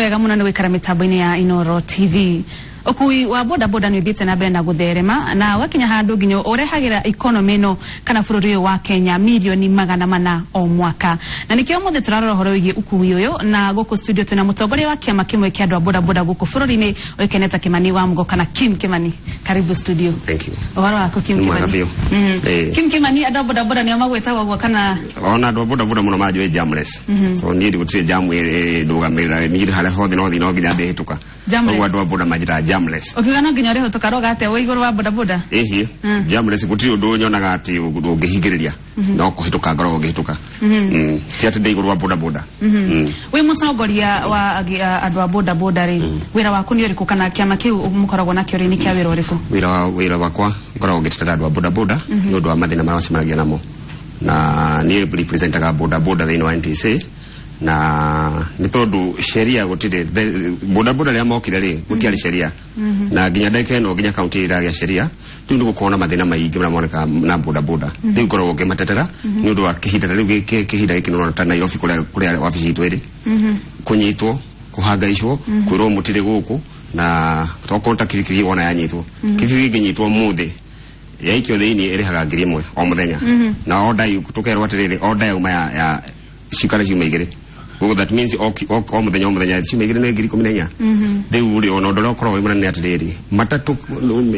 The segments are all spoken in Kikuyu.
Wega muno nĩ gwĩkara mĩtambo-inĩ ya Inoro TV. Ũkui wa bodaboda nĩ ũthiĩte na mbere na gũtherema na ũgakinya handũ nginya ũrehagĩra economy ĩno kana bũrũri ũyũ wa Kenya mirioni 400 o mwaka, na nĩkĩo ũmũthĩ tũrarora ũhoro wĩgiĩ ũkui ũyũ. Na gũkũ studio twĩna mũtongoria wa kĩama kĩmwe kĩa andũ a bodaboda gũkũ bũrũri-inĩ, ũĩkaine ta Kimani wa Mugo kana Kim Kimani. Karibu studio. Thank you. Ũhoro waku, Kim Nĩ mwega Kimani? biũ. Kim Kimani, andũ a bodaboda nĩo magwĩtagwo ũguo kana? Ona andũ a bodaboda mũno manjũĩ jamless. So niĩ gũtirĩ jamu ndũgamĩrĩra niĩ harĩa hothe no thiĩ, no nginya ndĩhĩtũka. Jamless. Koguo andũ a boda manjĩtaga jamless. Ũkiuga no nginya ũrĩhĩtũka, roga atĩa wĩ igũrũ wa bodaboda? Ĩhiĩ, jamless gũtirĩ ũndũ nyonaga atĩ ũngĩhingĩrĩria, no kũhĩtũka ngoragwo ngĩhĩtũka. Ti atĩ ndĩ igũrũ wa bodaboda. Wĩ mũtongoria wa andũ a bodaboda rĩ, wĩra waku nĩ ũrĩkũ, kana kĩama kĩu mũkoragwo nakĩo rĩ, nĩ kĩa wĩra ũrĩkũ? Wĩra wakwa ngoragwo ngĩtetera andũ a bodaboda nĩ ũndũ wa mathĩna marĩa macemanagia namo, na niĩ representaga bodaboda thĩinĩ wa NTSA, na nĩ tondũ sheria gũtirĩ. Bodaboda rĩrĩa mokire rĩ, gũtiarĩ sheria, na nginya ndagĩka ĩno nginya kaunti ĩragĩa sheria. Rĩu nĩ gũkorwo na mathĩna maingĩ marĩa monekaga na bodaboda. Rĩu ngoragwo ngĩmatetera nĩ ũndũ wa kĩhinda ta rĩu kĩhinda gĩkĩ nĩũrona ta Nairobi kũrĩa wabici itũ ĩrĩ, kũnyitwo, kũhangaicwo, kwĩrwo mũtirĩ gũkũ, na tokorwo ta kibikibi wona yanyitwo, kibikibi ĩngĩnyitwo mũthĩ yaikio thĩinĩ ĩrĩhaga 1,000 o mũthenya, na order tũkerwo atĩrĩrĩ, order yauma ya cikare ciumia 2. Koguo that means o mũthenya o mũthenya ciumia 2 nĩ 14,000. Rĩu rĩ, ona ũndũ ũrĩa ũkoragwo wĩ mũnene atĩrĩrĩ, matatũ,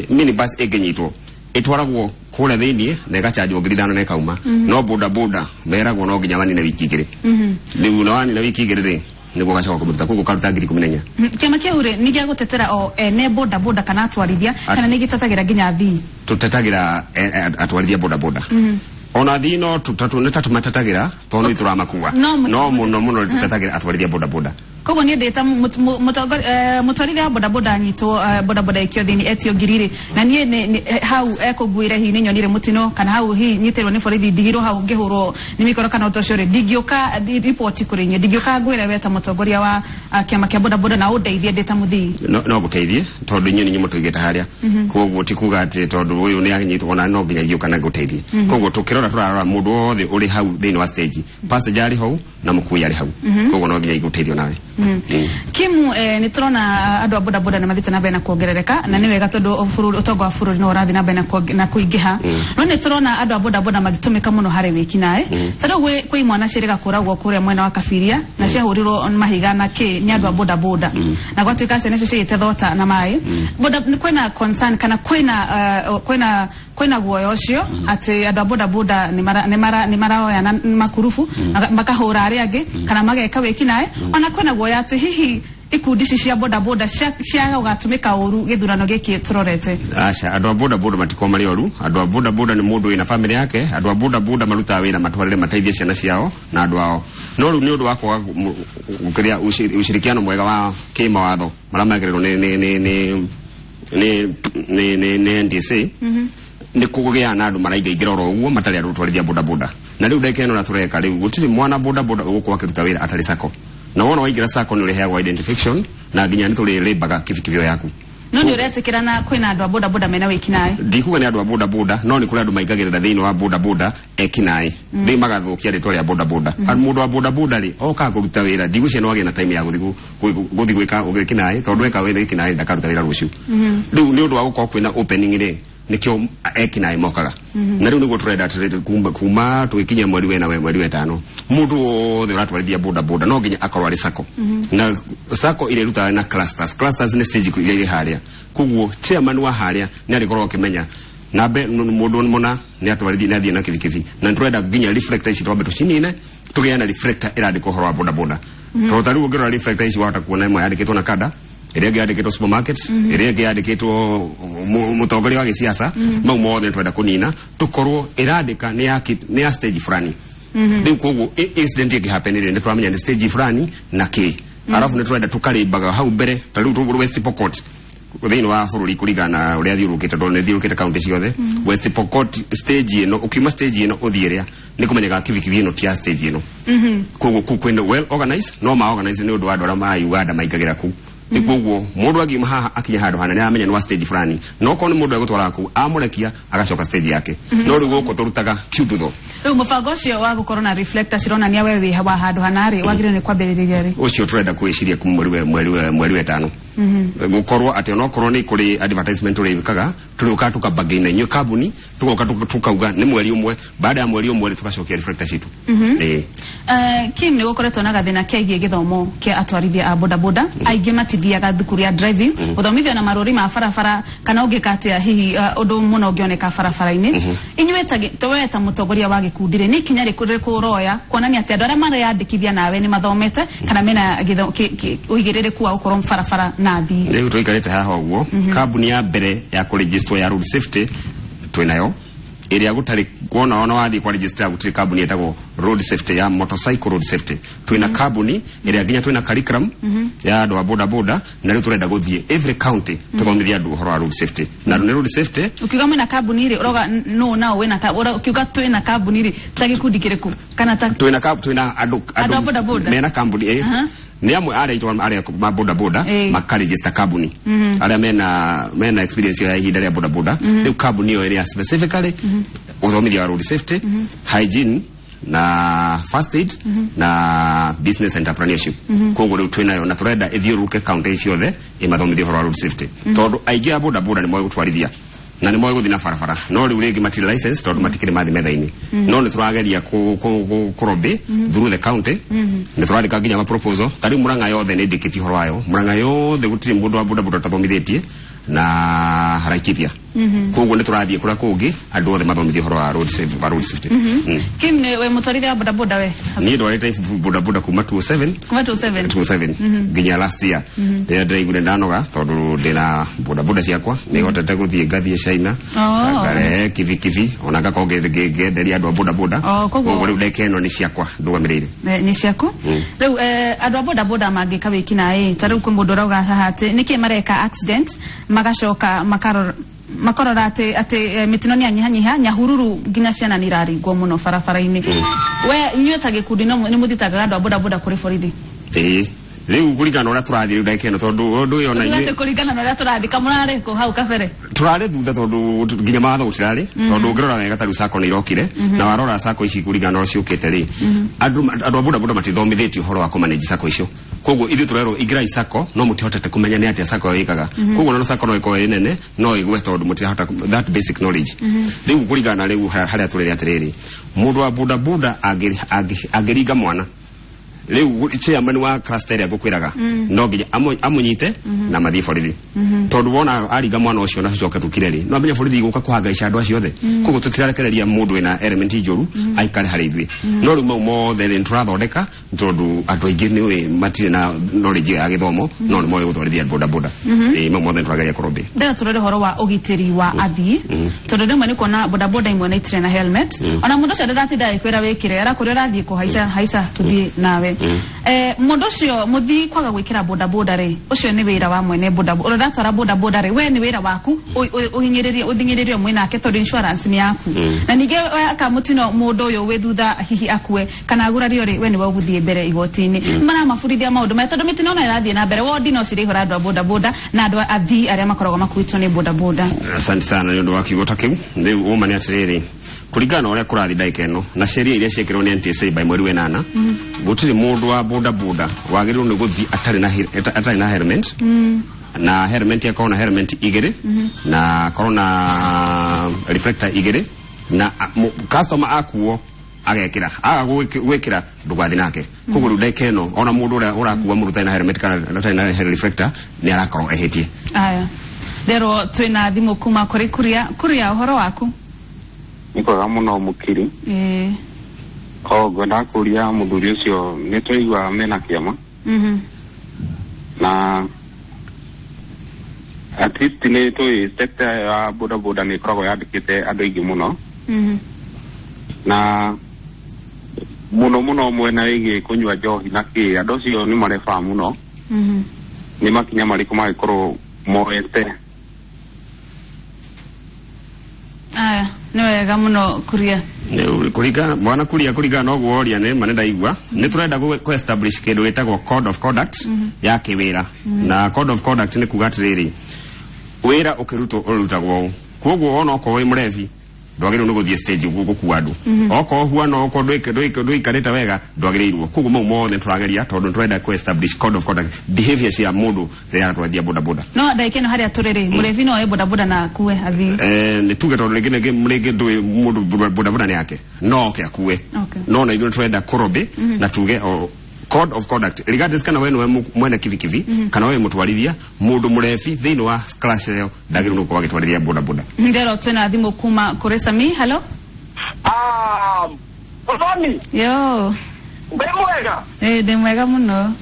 minibus ĩngĩnyitwo ĩtwaragwo kũrĩa thĩinĩ na ĩgachanjwo 5,000 na ĩkauma, no boda boda meragwo no nginya wanine wiki 2. Rĩu na wanina wiki 2 rĩ, nĩguo gacoka kũmĩruta, koguo karuta 14,000. Kĩama kĩu rĩ, nĩ gĩa gũtetera o ene bodaboda kana atwarithia, kana nĩ gĩtetagĩra nginya athii? Tũtetagĩra atwarithia boda boda, ona athii no nĩ ta tũmatetagĩra tondũ nĩ tũramakua. No no mũno mũno tũtetagĩra atwarithia boda boda. Koguo niĩ ndĩta mũtwarithia wa bodaboda anyitwo, bodaboda ikio thĩinĩ etio ngiri rĩ, na niĩ hau ekũnguĩre, hihi nĩ nyonire mũtino, kana hau hihi nyitĩrwo nĩ borithi, ndigirwo hau ngĩhũrwo nĩ mĩkoro kana ũndũ ũcio rĩ, ndingĩũka riboti kũrĩ inyuĩ, ndingĩũka ngwĩre we ta mũtongoria wa kĩama kĩa bodaboda na ũndeithie ndĩ ta mũthii? No gũteithie tondũ inyuĩ nĩ mũtũigĩte harĩa. Koguo ti kuga atĩ tondũ ũyũ nĩ anyitwo ona no nginya ingĩũka na ngũteithie. Koguo tũkĩrora, tũrarora mũndũ wothe ũrĩ hau thĩinĩ wa stage, passenger arĩ hau na mũkui arĩ hau, koguo no nginya ingĩgũteithio nawe. Kimu, nĩ tũrona andũ a bodaboda nĩ mathiĩte na mbere na kuongerereka, na nĩ wega tondũ bũrũri, ũtonga wa bũrũri no ũrathiĩ na mbere na kũingĩha, no nĩ tũrona andũ a bodaboda magĩtũmĩka mũno harĩ wĩkinaĩ. Ta rĩu kwĩ imwana ciĩrĩga kũragwo kũrĩa mwena wa Kabiria, na ciahũrirwo mahiga na kĩ nĩ andũ a bodaboda, na gwatuĩka ciana icio ciĩte thota na maĩ. Kwĩna concern kana kwĩna guoya ũcio atĩ andũ a bodaboda nĩ maraoya na makurubu makahũra arĩa angĩ kana mageka wĩkinaĩ? Ona kwĩna guoya atĩ hihi ikundi ici cia bodaboda cia gũgatũmĩka ũru gĩthurano gĩkĩ tũrorete? Aca, andũ a boda boda matikorwo marĩ oru. Andũ a boda boda nĩ mũndũ wĩna family yake. Andũ a boda boda marutaga wĩra matwarĩre mateithie ciana ciao na andũ ao, no rĩu nĩ ũndũ wa kwaga kĩrĩa ushirikiano mwega wa kĩmawatho marĩa mekĩrĩrwo nĩ NTSA, nĩ kũgĩa na andũ maraingaingĩra oro ũguo matarĩ andũ gũtwarithia boda boda. Na rĩu ndagĩka ĩno na tũreka rĩu, gũtirĩ mwana boda boda ũgũkorwo akĩruta wĩra atarĩ sacco, na wona waingĩra sacco nĩ ũrĩheagwo identification, na nginya nĩ tũrĩrĩmbaga kibikibi ĩyo yaku. No nĩ ũretĩkĩra na kwĩna andũ a bodaboda mena wĩkinaĩ? Ndikuga nĩ andũ a boda boda, no nĩ kũrĩ andũ maingagĩrĩra thĩinĩ wa boda boda ekinaĩ, rĩu magathũkia rĩtwa rĩa boda boda. Mũndũ wa boda boda rĩ, okaga kũruta wĩra, ndigũcia no agĩe na time ya gũthiĩ gwĩka wĩkinaĩ, tondũ eka wĩra wĩkinaĩ ndakaruta wĩra rũciũ. Rĩu nĩ ũndũ wa gũkorwo kwĩna opening rĩ, nĩkĩo ekinaĩ mokaga. Na rĩu nĩguo tũrenda atĩrĩrĩ, kuma tũgĩkinya mweri wena we mweri wetano, mũndũ wothe ũratwarithia boda boda no nginya akorwo arĩ sacco, na sacco ĩrĩrutaga na clusters. Clusters nĩ stage iria irĩ harĩa, koguo chairman wa harĩa nĩ arĩkorwo akĩmenya nambe mũndũ mũna nĩ atwarithia, nĩ athiĩ na kibikibi. Na nĩ tũrenda nginya reflector ici twambe tũcinine, tũgĩe na reflector ĩrandĩkwo ũhoro wa boda boda, tondũ ta rĩu ũngĩrora reflector ici wahota kuona ĩmwe yandĩkĩtwo na kada, ĩrĩa ĩngĩ yandĩkĩtwo supermarket, ĩrĩa ĩngĩ yandĩkĩtwo mũtongoria wa gĩsiasa. Mau mothe twenda kũnina, tũkorwo ĩrandĩka nĩ ya stage fulani. Rĩu koguo incident ĩngĩ happen rĩ, nĩ tũramenya nĩ stage fulani na kĩ. Arabu nĩ tũrenda tũkarĩmbaga hau mbere, ta rĩu West Pokot thĩinĩ wa bũrũri kũringana na ũrĩa thiũrũrũkĩte, tondũ nĩ thiũrũrũkĩte kaunti ciothe. West Pokot stage ĩno, ũkiuma stage ĩno ũthiĩ ĩrĩa, nĩ kũmenyekaga kibikibi ĩno ti ya stage ĩno. Koguo kũu kwĩna well organized, no ma organize nĩ ũndũ wa andũ arĩa ma Uganda maingagĩra kũu. Koguo mundu angiuma haha akinye handu hanene amenya ni wa stage fulani, no korwo ni mundu egutwara kuu amurekia agacoka stage yake. No riu guku turutaga kiundutho. Riu mubango ucio wa gukorwo na reflector cironania we wi wa handu hanari wagire ni kwambiriria ri? Ucio turenda kwiciria kuma mweri wa 5 gukorwo ati onokorwo ni kuri advertisement turikaga turiuka tukabagaina inyuĩ kambuni tugoka tukauga ni mweri umwe, baada ya mweri umwe tugacokia reflector citu. Kim, ni gukoretwo na gathina kegie githomo kia atwarithia a bodaboda. Aingĩ matithiaga thukuru ya driving guthomithio na marori ma barabara kana ũngĩka atia hihi ũndũ mũno ũngĩoneka barabara-inĩ. Inyuĩ we ta mũtongoria wa gĩkundi rĩ, nĩ ikinya rĩkũ ũroya kuonania atĩ andũ arĩa mareyandĩkithia nawe nĩ mathomete kana mena ũigĩrĩrĩku wa gũkorwo barabara na athii? Rĩu tũikarĩte haha ũguo, kambuni ya mbere ya kũregister ya road safety twĩnayo, ĩrĩa gũtarĩ kuona ona wathiĩ kwa register gũtirĩ kambuni ĩtagwo road safety ya motorcycle road safety. Twĩna kambuni ĩrĩa nginya twĩna curriculum ya andũ a boda boda, na rĩu tũrenda gũthiĩ every county tũthomithie andũ ũhoro wa road safety na nĩ road safety. Ukiuga mwĩna kambuni rĩ, ũrauga no nao wĩna ukiuga twĩna kambuni rĩ, ta gĩkundi kĩrĩkũ kana ta twĩna twĩna andũ a boda boda mena kambuni ni amwe arĩa itwa arĩa ma boda boda makaregister kambuni arĩa mena experience ya ihinda rĩa boda boda. Rĩu kambuni ĩyo ĩrĩa specifically uthomithia wa road safety, hygiene na first aid na business entrepreneurship. Koguo rĩu twĩnayo na tũrenda ĩthiũrũrũke county ciothe ĩmathomithie ũhoro wa road safety, tondũ aingĩ a boda boda nĩ moĩ gũtwarithia na nĩ moĩ gũthiĩ na barabara, no rĩu rĩngĩ matirĩ license tondũ matikĩrĩ mathi metha-inĩ. No nĩ tũrageria kũrobĩ through the county, nĩ tũrandĩka nginya ma proposal. Ta rĩu Murang'a yothe nĩ ndĩkĩtie ũhoro wayo, Murang'a yothe gũtirĩ mũndũ wa boda boda ũtathomithĩtie na Laikipia. Koguo nĩ tũrathiĩ kũrĩa kũngĩ andũ othe mathomithie ũhoro wa road safety. Kim, nĩ we mũtwarithia wa boda boda we? Niĩ ndwarĩte boda boda kuma 2007. Kuma 2007? 2007 nginya last year rĩrĩa ndĩraiguire ndanoga, tondũ ndĩna boda boda ciakwa nĩhotete gũthiĩ ngathiĩ China ngarehe kibikibi ona ngakorwo ngĩenderia andũ a boda boda. Koguo rĩu ndeka ĩno nĩ ciakwa ndũgamĩrĩire. Nĩ ciaku. Rĩu andũ a boda boda mangĩka wĩkinaĩ, ta rĩu kwĩ mũndũ ũrauga haha atĩ nĩkĩ mareka accident magacoka makorora atĩ mĩtino nĩ yanyihanyiha Nyahururu nginya ciana nĩ iraringwo mũno barabara-inĩ. We inyuĩ ta gĩkundi nĩ mũthitangaga andũ a boda boda kũrĩ borithi? Ĩĩ, rĩu kũringana na ũrĩa tũrathiĩ rĩu ndagĩka ĩno, tondũ ũndũ ũyũ ona ithuĩ kũringana na ũrĩa tũrathiĩ kamũrarĩ kũ hau kabere? Tũrarĩ thutha tondũ nginya mawatho gũtirarĩ, tondũ ũngĩrora wega ta rĩu sacco nĩ irokire, na warora sacco ici kũringana na ũrĩa ciũkĩte rĩ, andũ a boda boda matithomithĩtio ũhoro wa kũmanage sacco icio. Koguo ithuĩ tũrerwo ingĩrai sacco, no mũtihotete kũmenya nĩ atĩa sacco ĩyo ĩkaga. Koguo no sacco no ĩkorwo ĩ nene no ĩgwe tondũ mũtirahota that basic knowledge. Rĩu kũringana na rĩu harĩa tũrĩ atĩrĩrĩ, mũndũ wa boda boda angĩringa mwana rĩu chairman wa cluster ĩrĩa ngũkwĩraga no nginya amũnyite na mathiĩ borithi, tondũ wona aringa mwana ũcio na tũcoke tũkire rĩ, no amenye borithi igũka kũhangaica andũ acio othe. Koguo tũtirarekereria mũndũ wĩna element njũru aikare harĩ ithuĩ. No rĩu mau mothe rĩ nĩtũrathondeka, tondũ andũ aingĩ nĩũĩ matirĩ na knowledge ya gĩthomo, no nĩ moĩ gũtwarithia boda boda. Mau mothe nĩtũrageria kũrobĩ. Ndĩrenda tũrore ũhoro wa ũgitĩri wa athii, tondũ rĩmwe nĩ kuona boda boda imwe na itirĩ na helmet, ona mũndũ ũcio ndaratinda agĩkwĩra wĩkĩre, arakũrĩa ũrathiĩ kũhaica haica tũthiĩ nawe. Mũndũ ũcio mũthii kwaga gwĩkĩra boda boda rĩ, ũcio nĩ wĩra wa mwene boda boda. Ũrĩa ũratwara boda boda rĩ, we nĩ wĩra waku ũhinyĩrĩrie ũthing'ĩrĩrio mwĩ nake, tondũ insurance nĩ yaku. Na ningĩ aka mũtino mũndũ ũyũ wĩ thutha hihi akue kana agurario rĩ, we nĩwe ũgũthiĩ mbere igoti-inĩ. Maramabundithia maũndũ maya tondũ mĩtino no ĩrathiĩ na mbere, wondi no cirĩihũra andũ a boda boda na andũ athii arĩa makoragwo makuĩtwo nĩ boda boda. Asante sana nĩ ũndũ wa kiugo ta kĩu. Rĩu ũma nĩ atĩrĩrĩ, kũringana na ũrĩa kũrathiĩ ndagĩka ĩno na sheria iria ciekĩrwo nĩ NTSA by mweri wa 8, gũtirĩ mũndũ wa boda boda wagĩrĩirwo nĩ gũthiĩ atarĩ na helmet, na helmet akorwo na helmet igĩrĩ, na akorwo na reflector igĩrĩ, na customer akuo agekĩra, aga gwĩkĩra ndũgathiĩ nake. Koguo rĩu ndagĩka ĩno ona mũndũ ũrĩa ũrakua mũndũ ũtarĩ na helmet kana ũtarĩ na reflector nĩ arakorwo ehĩtie. Aya, nderwo twĩna thimũ kuma kũrĩ Kuria. Kuria, ũhoro waku? Nĩ kwega mũno mũkiri. O ngwendaga kũria mũthuri ũcio, nĩ twaigua mena kĩama na at least nĩ tũĩ sector ya boda boda nĩ ĩkoragwo yandĩkĩte andũ aingĩ mũno, na mũno mũno mwena wĩgiĩ kũnyua njohi na kĩ, andũ acio nĩ marebaa mũno. Nĩ makinya marĩkũ mangĩkorwo moete? Aya, nĩ wega mũno Kuria. Kuringana mwana kuria kuringana no guoria ni mane ndaigua ni turenda ku establish kindu gitagwo code of conduct ya kiwira. Na code of conduct ni kuga atiriri, wira ukirutwo urutagwo koguo ona okorwo wi murebi ndwagĩrĩirwo nĩ gũthiĩ stage ũguo gũkua andũ, okorwo huana okorwo ndũikarĩte wega ndwagĩrĩirwo. Koguo mau mothe tũrageria tondũ tũrenda ku establish code of conduct behavior cia mũndũ rĩrĩa aratwarithia boda boda. No ndagĩka ĩno harĩa tũrĩ rĩ, mũrebi no oe boda boda na akue athiĩ? Nĩ tuge tondũ rĩngĩ ndũĩ mũndũ boda boda nĩ yake, no oke akue. No na ithuĩ tũrenda kũrobĩ na tuge code of conduct regardless kana we niwe mwene kibikibi kana we mutwarithia, mundu murebi thiini wa class ĩyo ndagĩrĩirwo nĩ gũkorwo agĩtwarithia boda boda. Ndero twĩna thimũ kuma kũrĩ Sami. Hello. Muthoni. Yo. Wĩ mwega? Ndĩ mwega mũno.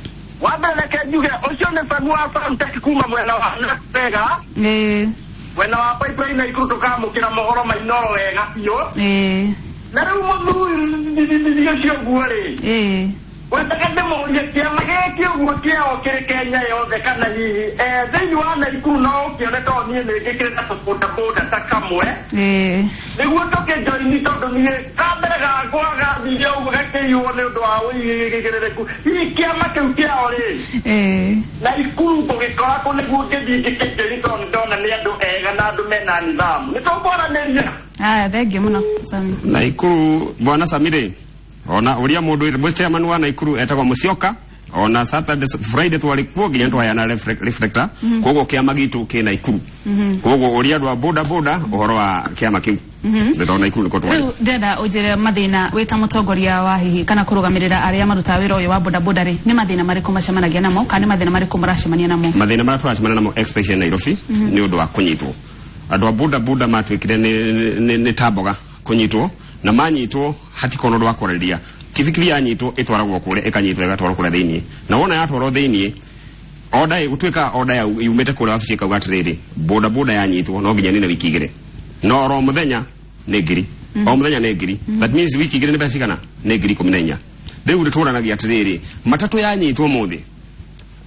Wa mbere reke njuge ũcio nĩ Sami wa Samtech kuma mwena wa Wega. Mwena wa Pipeline na Ikuru tũkamũkĩra mohoro ma Inooro wega biũ. Na rĩu mũthuri ũcio ũguo rĩ, wetaka ndĩmũrie kĩama gĩkĩ ũguo kĩao kĩrĩ Kenya yothe kana hihi thĩinĩ wa Naikuru no ũkĩone, tondũ niĩ nĩ njĩkĩrĩte tũbodaboda ta kamwe nĩguo tũkĩjoini, tondũ niĩ kambere gakwa gathire ũguo gakĩiywo nĩ ũndũ wa ũigĩrĩrĩku. Hihi kĩama kĩu kĩao rĩ, Naikuru ngũgĩkora kũ nĩguo ngĩthiĩ ngĩkĩjoini, tondũ nĩndona nĩ andũ ega na andũ mena nithamu. Nĩ tũkwaranĩria. Aya, thengiũ mũno Sami. Naikuru bwana Sami rĩ, ona uria mundu chairman wa Naikuru etagwo Musyoka, ona Saturday Friday twari kuo nginya twaheana reflector. Koguo kiama gitu ki Naikuru, koguo uria andu a boda boda uhoro wa kiama kiu nĩ tondũ Naikuru nĩkuo twari. Rĩu ndĩrenda ũnjĩre mathĩna wĩ ta mũtongoria wa hihi kana kũrũgamĩrĩra arĩa marutaga wĩra ũyũ wa boda boda rĩ, nĩ mathĩna marĩkũ macemanagia namo kana nĩ mathĩna marĩkũ mũracemania namo? Mathĩna marĩa tũracemania namo especially Nairobi nĩ ũndũ wa kũnyitwo. Andũ a boda boda matuĩkire nĩ ta mboga kũnyitwo, na manyitwo hatikorwo ũndũ wa kwarĩrĩria. Kibikibi yanyitwo ĩtwaragwo kũrĩa, ĩkanyitwo ĩgatwarwo kũrĩa thĩiniĩ, na wona yatwarwo thĩiniĩ order ĩgũtuĩka order ya yumĩte kũrĩa wabici ĩkauga atĩrĩrĩ, boda boda yanyitwo no nginya nine wiki 2, no oro mũthenya nĩ 1000, o mũthenya nĩ 1000. That means wiki 2 nĩ mbeca cigana? Nĩ 14,000. Rĩu nĩtũranagia atĩrĩrĩ, matatũ yanyitwo mũthĩ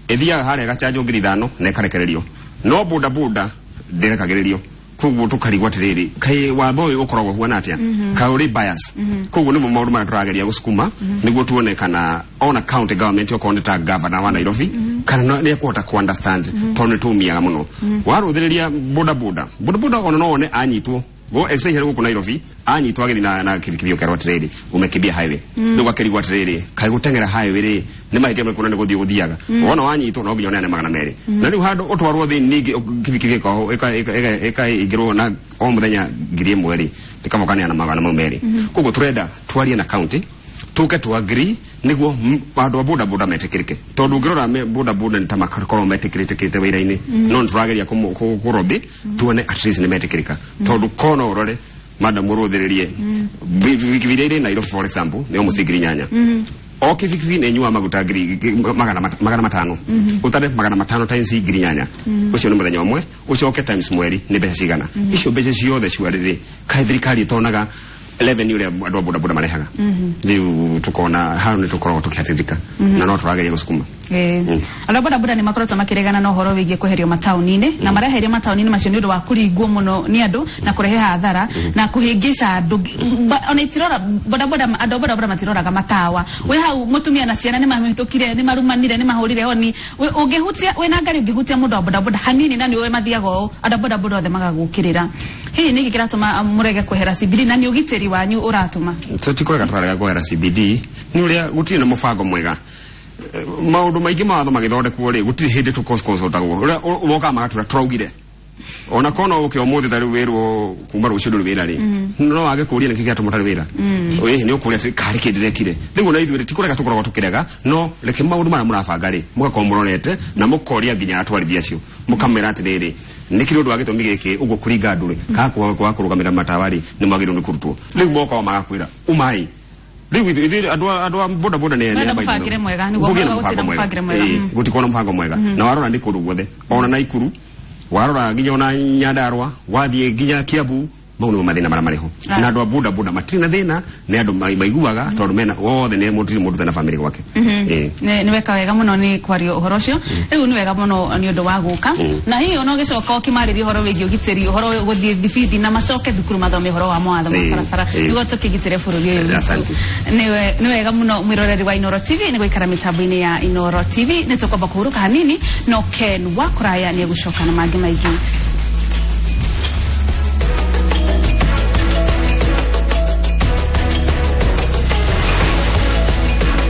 ĩthiaga harĩa ĩgachanjwo 5,000 na ĩkarekererio, no boda boda ndĩrekagĩrĩrio. Koguo tũkarigwo atĩrĩrĩ, kaĩ watho ũyũ ũkoragwo huana atĩa, kaĩ ũrĩ bias? Koguo nĩmo maũndũ marĩa tũrageria gũcukuma nĩguo tuone kana ona county government, okorwo nĩ ta governor wa Nairobi, kana nĩ ekũhota ku understand, tondũ nĩ tũmiaga mũno warũthĩrĩria boda boda. Boda boda ona no one anyitwo go, especially gũkũ Nairobi, anyitwo agĩthiĩ na kibikibi ũkerwo atĩrĩrĩ, umekimbia highway. Rĩu gakĩrigwo atĩrĩrĩ, kaĩ gũteng'era highway rĩ nĩ mahĩtia marĩkũ? Na nĩ gũthiĩ gũthiaga wona wanyitwo no nginya ũneane 200, na rĩu handũ ũtwarwo thĩinĩ ningĩ kibikibi ĩkaingĩrwo na o mũthenya 1,000 rĩ, nĩkaba ũkaneana 200. Koguo tũrenda twarie na county tuke tu agree niguo andũ a boda boda metĩkĩrĩke, tondũ ũngĩrora boda boda nĩ ta makorwo metĩkĩrĩte wĩra-inĩ, no nĩtũrageria kũrobĩ tuone at least nĩ metĩkĩrĩka, tondũ kono ũrore madam ũrũthĩrĩrie bikibi iria irĩ Nairobi, for example, nĩ almost 8,000. O kibikibi nĩ ĩnyuaga maguta 500. Ũtare 500 times 8,000, ũcio nĩ mũthenya ũmwe, ũcoke times mweri nĩ mbeca cigana? Icio mbeca ciothe ciarĩrĩ, kaĩ thirikari ĩtonaga revenue ũrĩa andũ a boda boda marehaga? Rĩu tukona hau nĩ tũkoragwo tũkĩhatĩrĩka na no tũrageria gũcukuma. Andũ a boda boda nĩ makoretwo makĩregana na ũhoro wĩgiĩ kweherio mataũni-inĩ, na mareherio mataũni-inĩ macio nĩ ũndũ wa kũringwo mũno nĩ andũ na kũrehe hathara na kũhĩngĩca andũ. Ona itirora boda boda, andũ a boda boda matiroraga matawa. Wĩ hau mũtumia na ciana nĩ mahĩtũkire, nĩ marumanire, nĩ mahũrire honi. Ũngĩhutia wĩna ngari, ũngĩhutia mũndũ wa boda boda hanini na nĩ ũĩ mathiaga ũũ, andũ a boda boda othe magagũkĩrĩra. Hihi nĩkĩ kĩratũma mũrege kwehera CBD, na nĩ ũgitĩri wanyu ũratũma? Tũtikũrega tũrarega kwehera CBD nĩ ũrĩa gũtirĩ na mũbango mwega. Maũndũ maingĩ mawatho magĩthondekwo rĩ, gũtirĩ hĩndĩ tũconsultagwo. Ũrĩa mokaga magatwĩra tũraugire ona kono ũke ũmũthĩ tarĩu wĩrwo kuma rũciũ ndũrĩ wĩra rĩ, no wage kũria nĩkĩ kĩratũma ũtarĩ wĩra. Ĩĩ, nĩ ũkũria atĩ karĩ kĩ ndĩrekire. Rĩu ona ithuĩ ti kũrega tũkoragwo tũkĩrega, no reke maũndũ marĩa mũrabanga rĩ, mũgakorwo mũrorete na mũkoria nginya atwarithia acio, mũkamera atĩrĩrĩ, nĩ kĩrĩ ũndũ wa gĩtũmi gĩkĩ ũguo kũringa andũ rĩ, kana kwaga kũrũgamĩrĩra matawa rĩ, nĩ mwagĩrĩirwo nĩ kũrutwo. Rĩu mokaga magakwĩra umai. Rĩu ithuĩ andũ a boda boda nĩ Mwenda mũbangĩre mwega, nĩguo Kũgĩe na gũtirĩ na mũbango mwega. mũbangĩre mwega. Ĩĩ, gũtikorwo na mũbango mwega. Na warora nĩ kũndũ guothe, ona Naikuru warora nginya ona Nyandarua, wathiĩ nginya Kiambu. Mau nĩmo mathĩna marĩa marĩ ho. Na andũ a boda boda matirĩ na thĩna, nĩ andũ maiguaga tondũ mena othe nĩ mũndũ mũndũ na family gwake. Nĩ weka wega mũno nĩ kwaria ũhoro ũcio. Rĩu nĩ wega mũno nĩ ũndũ wa gũka na hihi ona ũgĩcoka ũkĩmarĩria ũhoro wĩgiĩ ũgitĩri, ũhoro gũthiĩ thibindi na macoke thukuru mathome ũhoro wa mawatho ma barabara nĩguo tũkĩgitĩre bũrũri ũyũ witũ. Nĩ wega mũno mwĩroreri wa Inooro TV nĩ gũikara mĩtambo-inĩ ya Inooro TV. Nĩ tũkwamba kũhurũka hanini, no Ken wa kũraya nĩ egũcoka na mangĩ maingĩ.